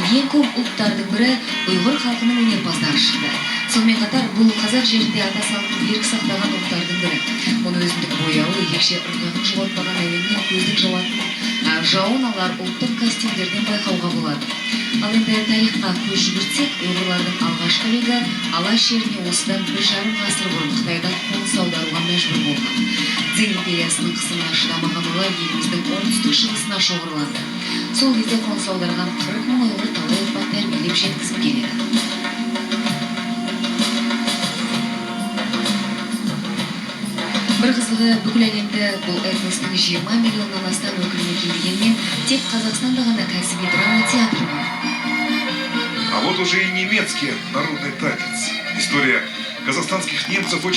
Ең көп ұлттардың бірі ұйғыр халқының өнерпаздары шықты. Сонымен қатар бұл қазақ жерінде ата салтын берік сақтаған ұлттардың бірі. Мұны өзіндік бояуы, ерекше ырғағын жоғалтпаған әуеннен, көздің жауын алар ұлттық костюмдерден байқауға болады. Ал енді тарихқа көз жүгіртсек, ұйғырлардың алғашқы легі Алаш жеріне осыдан 1,5 ғасыр бұрын Қытайдан қоныс аударуға мәжбүр болған. Цзинь империясының қысымына шыдамаған олар еліміздің оңтүстік шығысына шоғырланды. Сол кезде қоныс аударған 40 мың ұйғыр талай ұрпақ тәрбиелеп жеткізіп келеді. Бір қызығы, бүкіл әлемді бұл этностың 20 миллионнан астам өкілі мекендегенмен, тек Қазақстанда ғана кәсіби драма театры бар. А вот уже и немецкий народный танец. История казахстанских немцев очень